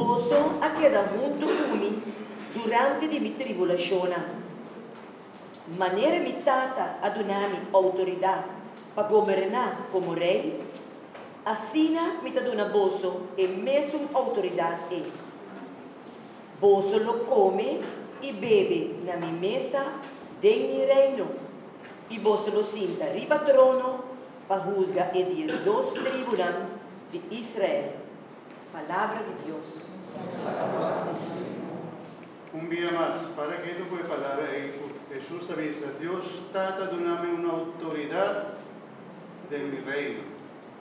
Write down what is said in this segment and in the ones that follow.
Boso a keda huntu ku mi durante di mi tribulashonnan. Manera mi Tata a duna mi outoridat pa goberná komo rei, asina mi ta duna boso e mesun outoridat ei. Boso lo kome i bebe na mi mesa den mi reino, i boso lo sinta riba trono pa husga e diesdos tribunan di Israel. Palabra di Dios. Un bia mas, para ketu ku e palabra ei ku Hesus ta bisa, Dios Tata duna mi un outoridat den mi reino,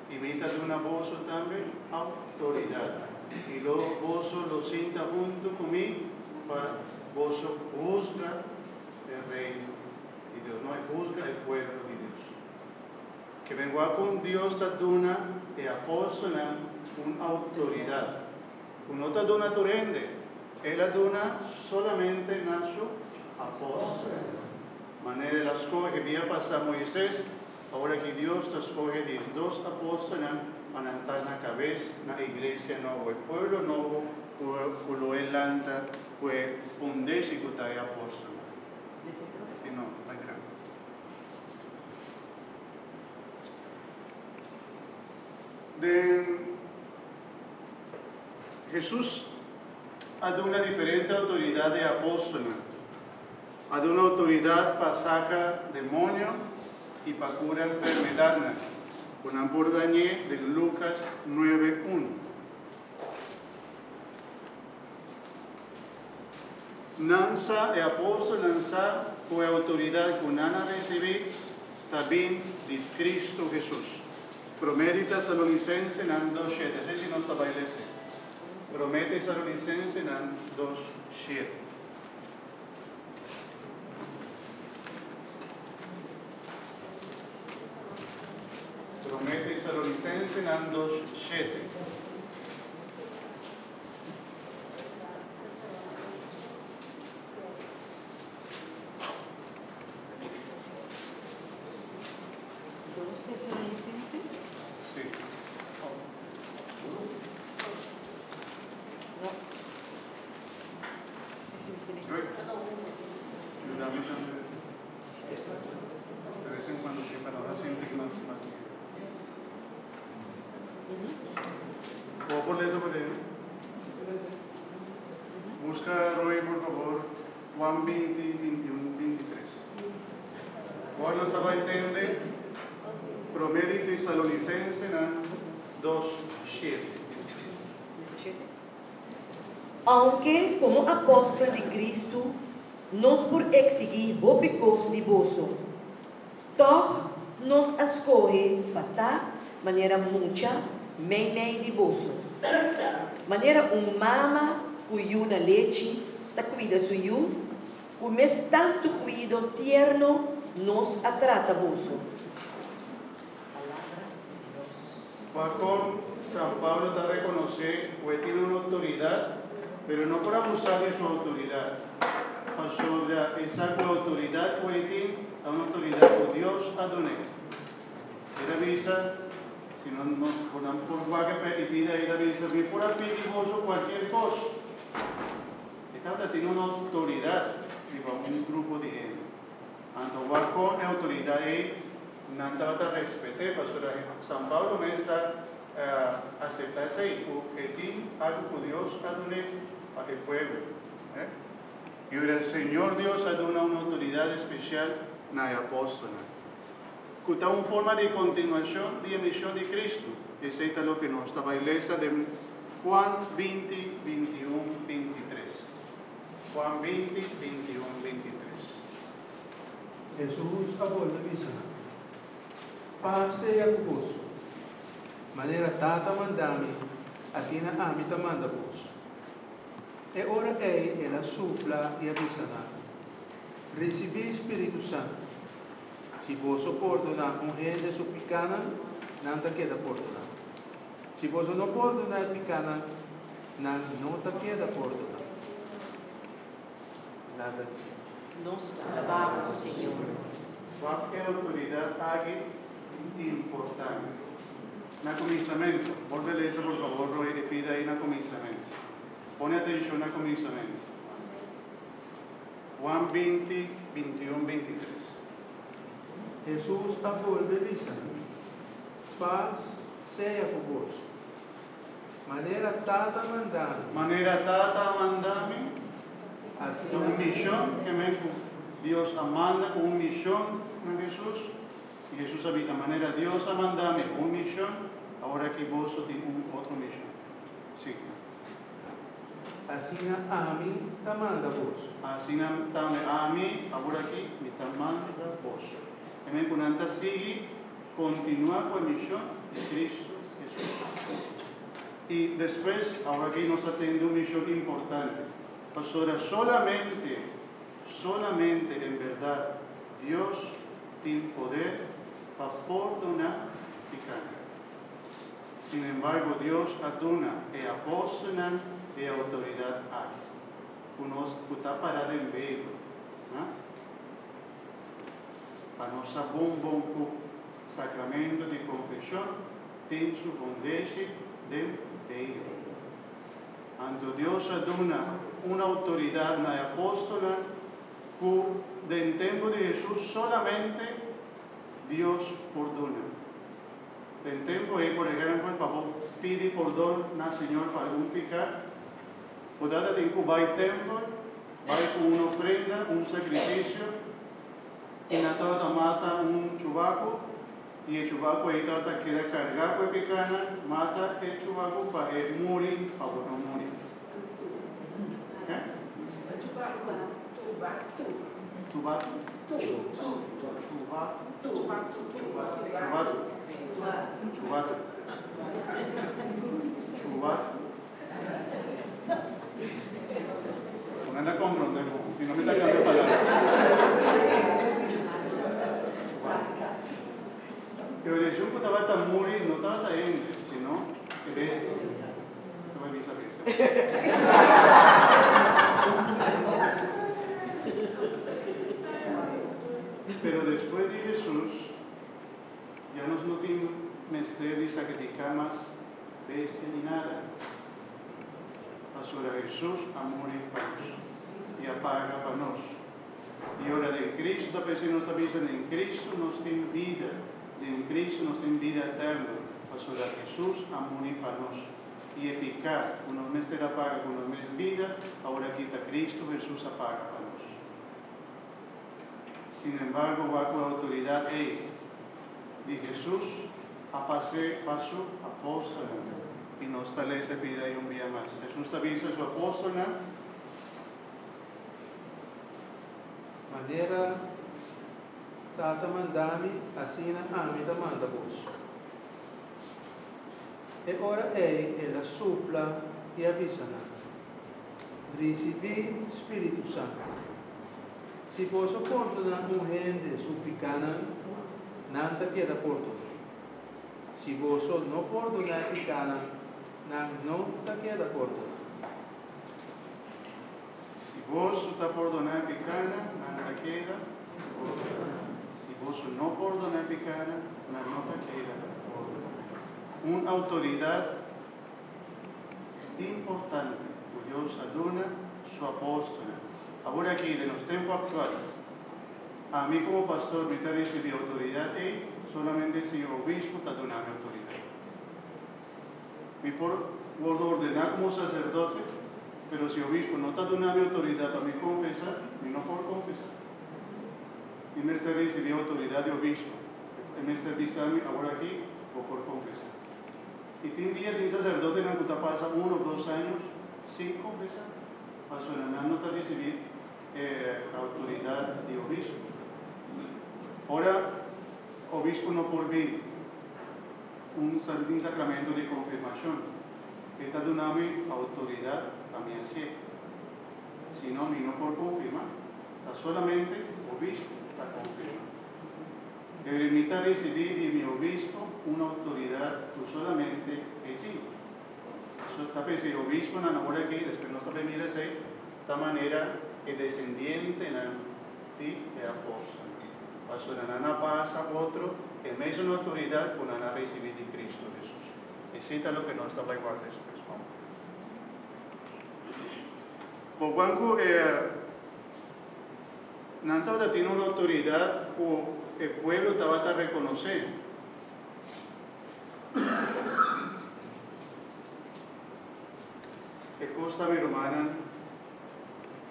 i mi ta duna boso tambe outoridat, i lo boso lo sinta huntu ku mi pa boso husga e reino di Dios, no, e husga e pueblo di Dios. Ke men wak kon Dios ta duna e apòstelnan un outoridat ku no ta duna tur hende, el a duna solamente na su apòstelnan. Manera el a skohe bia pasá Moises, awor aki Dios ta skohe diesdos apòstelnan pa nan ta na kabes na e iglesia nobo, e pueblo nobo ku lo e lanta ku e fundeshi ku ta e apòstelnan. Si no, ta grandi. Den Hesus a duna diferente outoridat e apòstelnan. A duna outoridat pa saka demonio i pa kura enfermedatnan ku nan por dañ'é den Lukas nuebe un. Nan sa, e apòstelnan sa ku e outoridat ku nan a risibí ta bin di Kristu Hesus. Promé di Tesalonisensenan dos shete. Esei si nos ta bai lesa. Promé Tesalonisensenan dos shete. Promé Tesalonisensenan dos shete. Dos Tesalonicense? Sí. No. Yudami tambe. De vez en cuando sí, para no sentir más, más. Bo por lesa por ahí? Busca, Roy, por favor, Juan 20, 21, 23. Hoy nos ta entende Promé di Tesalonicensenan 2, 7. Aunke komo apòstel di Kristu nos por eksigí hopi kos di boso, Tòg nos a skohe pa ta manera mucha meimei di boso. Manera un mama ku yu na lechi ta kuida su yu, ku mes tantu kuido tierno nos a trata boso. Palabra di Dios. Pakon San Pablo ta rekonosé ku e tin un outoridat, pero no por abusá di su outoridat, pasobra e sa ku e outoridat ku e tin ta un outoridat ku Dios a dun'é. El a bisa, Si no nos por nan por wak e pida, el a bisa, Mi por a pidi boso kualkier kos. E tabata tin un outoridat riba un grupo di hende. Anto wak kon e outoridat ei nan tabata respet'é, pasobra San Pablo mes ta aseptá esei, ku e tin algu ku Dios a dun'é pa e pueblo. I ora Señor Dios a duna un outoridat spesial na e apòstelnan, ku ta un forma di kontinuashon di e mishon di Kristu, esei ta loke nos ta bai lesa den Juan 20, 21, 23. Juan 20, 21, 23. Hesus a bolbe bisa nan, Pas sea ku boso. Manera Tata manda mi, asina ami ta manda boso. E ora ei el a supla i a bisa nan, Risibí spiritu santu. Si boso pordoná un hende su pikánan, nan ta keda pordoná. Si boso no pordoná e pikánan, nan no ta keda pordoná. Nada di. Nos ta alabá bo, Señor. Wak e outoridat aki importante. Na kuminsamentu, bolbe lesa por fabor Roy e pida ei na kuminsamentu. Pone atenshon na kuminsamentu. Juan 20, 21, 23. Hesus a bolbe bisa, Pas sea ku boso. Manera Tata manda mi. Manera Tata a manda mi. Asina. Un mishon ke men ku Dios a manda ku un mishon na Hesus. I Hesus a bisa, Manera Dios a manda mi ku un mishon, awor aki boso tin un otro mishon. Sí. Asina ami ta manda boso. Asina tambe ami, awor aki, mi ta manda boso. E men ku nan ta sigui kontinuá ku e mishon di Kristu Hesus. I despues, awor aki nos ta tende un mishon importante, pasobra solamente, solamente en bèrdat Dios tin poder pa pordoná pikánan. Sin embargo, Dios a duna e apòstelnan e outoridat aki, ku nos ku ta pará den Beibel, na? Pa nos sa bon bon ku sakramento di konfeshon tin su fundeshi den Beibel. Anto Dios a duna un outoridat na e apòstelnan ku den tempu di Hesus solamente Dios por duna. Den tempu ei, por ehèmpel, pa bo pidi pordon na Señor pa algun piká, bo tata tin ku bai tèmpel, bai ku un ofrenda, un sakrifisio, i nan tabata mata un chubaku, i e chubaku ei tabata keda kargá ku e pikánan, mata e chubaku pa e muri, pa bo no muri. Ke? Chubatu? Chubatu? Chubatu? Chubatu? Chubatu? Nan ta comprende bo, si no mi ta cambia palabra. Pero Jesús ku tabata muri no tabata hende, sino e bestia. Ta bai bisa bestia. Pero despues di Jesús, ya nos no tin mester di sacrifica mas bestia ni nada, pasobra Jesús a muri pa nos y a paga pa nos. Y ora den Cristo ta p'esei nos ta bisa den Cristo nos tin bida, den Cristo nos tin bida eterno, pasobra Jesús a muri pa nos. Y e pica cu nos mester a paga cu nos mes bida, awor aki ta Cristo Jesús a paga pa nos. Sin embargo, wak ku e outoridat ei di Hesus a pas'é pa su apòstelnan. I nos ta lesa e bida ei un bia mas. Hesus ta bisa su apòstelnan. Manera Tata manda mi, asina ami ta manda boso. E ora ei el a supla i a bisa nan, Risibí spiritu santu. Si boso pordoná un hende su pikánan, nan ta keda pordoná. Si boso no pordoná e pikánan, nan no ta keda pordoná. Si boso ta pordoná e pikánan, nan ta keda pordoná. Si boso no pordoná e pikánan, nan no ta keda pordoná. Un outoridat importante ku Dios a duna su apòstelnan. Awor aki, den nos tempu aktual, ami komo pastor mi ta risibí outoridat ei solamente si e obispo ta duna mi outoridat. Mi por wòrdu ordená komo saserdote, pero si obispo no ta duna mi outoridat pa mi konfesá, mi no por konfesá. Mi mester risibí outoridat di obispo. E mester bisa mi, Awor aki bo por konfesá. I tin dia tin saserdotenan ku ta pasa un of dos años sin konfesá, pasobra nan no ta risibí e outoridat di obispo. Ora obispo no por bin un tin sakramento di konfirmashon, e ta duna mi outoridat pa mi hasié. Si no, mi no por konfirmá. Ta solamente obispo ta konfirmá. Pero mi ta risibí di mi obispo un outoridat ku solamente e tin. So ta pensa e obisponan awor aki, despues nos ta bay mira esei, ta manera e desendientenan di e apòstelnan. Pasobra nan a pasa otro e mesun outoridat ku nan a risibí di Kristu Hesus. Esei ta loke nos ta bay wak despues. Vamos. Bo banco nan tabatin un outoridat ku e pueblo tabata rekonosé. E kos ta, mi rumannan,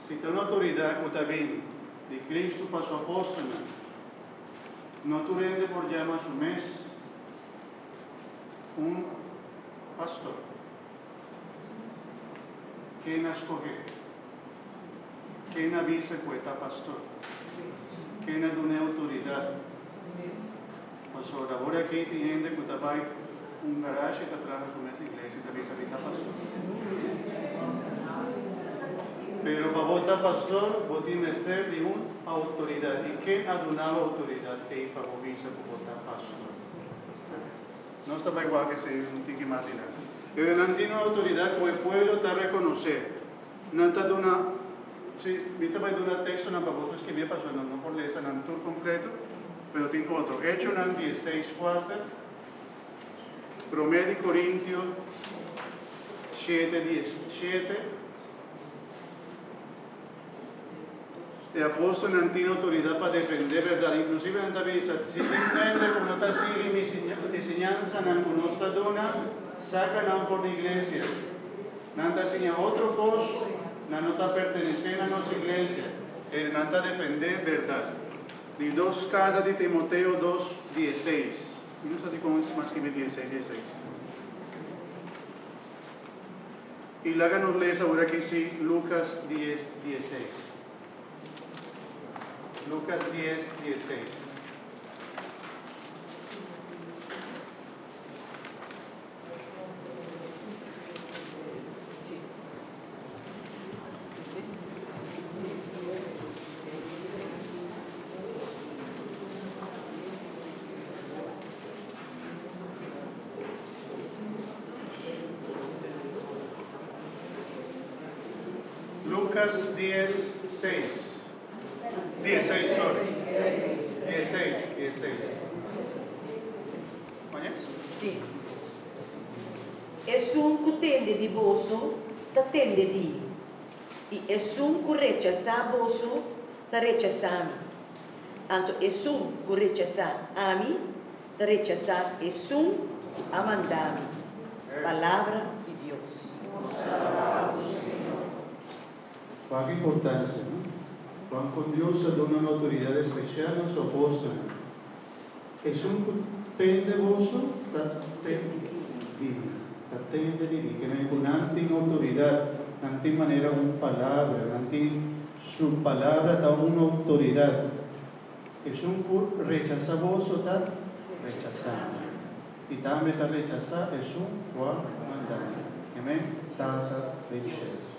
si ta un outoridat ku ta bin di Kristu pa su apòstelnan, no tur hende por yama su mes un pastor. Ken a skohé? Ken a bisa ku e ta pastor? Ken a dun'é outoridat? Pasobra awor aki tin hende ku ta bai un garashi ta traha su mes iglesia i ta bisa mi ta pastor. Pero pa bo ta pastor bo tin mester di un outoridat. I ken a duna bo outoridat ei pa bo bisa ku bo ta pastor? Nos ta bai wak esei un tiki mas dilanti. Pero nan tin un outoridat ku e pueblo ta rekonosé. Nan ta duna, si, mi ta bai duna tekstonan pa boso skibí pasobra nan no por lesa nan tur kompleto, pero tin otro. Echonan diesseis kuater, Promé di Korintio shete diesshete. E apóstolnan tin outoridat pa defendé bèrdat. Inklusive nan ta bisa, Si tin hende ku no ta sigui mi e siñansanan ku nos ta duna, saka nan for di iglesia. Nan ta siña otro kos, nan no ta pertenesé na nos iglesia. Pero nan ta defendé bèrdat. Di dos karta di Timoteo dos, dieseis. Mi no sa dikon es mas skibi dieseis, dieseis. I laga nos lesa ora ki si Lukas dies, dieseis. Lukas dies, dieseis. Lucas dies, seis. Dieseis, sorry. Dieseis, dieseis. Mañes? Sí. Esun ku tende di boso, ta tende di mi, i esun ku rechasá boso, ta rechasá mi. Anto esun ku rechasá ami, ta rechasá esun ku a manda mi. Palabra di Dios. Wak importancia, no? Juan con Dios a duna un autoridad especial na su apóstolnan. Esun ku tende boso ta tende di mi, ta tende di mi. Ke men ku nan tin autoridad, nan tin manera un palabra, nan tin su palabra ta un autoridad. Esun ku rechasá boso ta rechasá mi, i tambe ta rechasá esun ku a manda mi. Amen. Tata den shelu.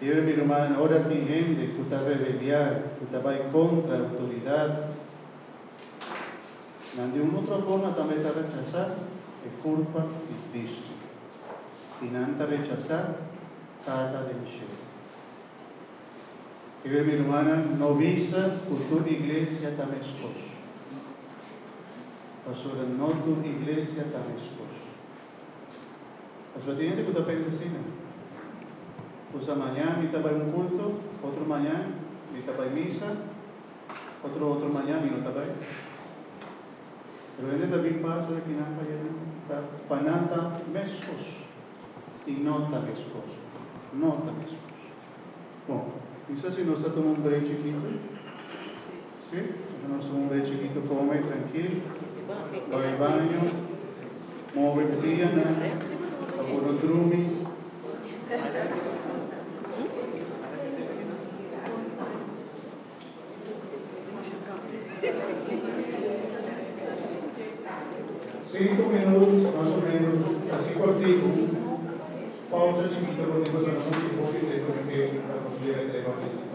I ora mi rumannan, ora tin hende ku ta rebeliá, ku ta bai kontra e outoridat, nan di un otro forma tambe ta rechasá e kurpa di Kristu, i nan ta rechasá Tata den shelu. Riba mi rumannan, no bisa ku tur iglesia ta meskos, pasobra no tur iglesia ta meskos. Pasobra tin hende ku ta pensa asina, Usa mañan mi ta bai un kulto, otro mañan mi ta bai misa, otro otro mañan mi no ta bai. Pero hende ta bin pasa di kinan pa ayá, ta pa nan ta meskos i no ta meskos, no ta meskos. Bon, mi sa si nos ta tuma un break chikito. Si? Ora nos tuma un break chikito, come trankil, bai baño, move pianan, pa por no drumi. Cinco minuut, mas o menos, así cortico. Pausa chikito cortico, ta nos un poco de porque pa nos yega te bautismo.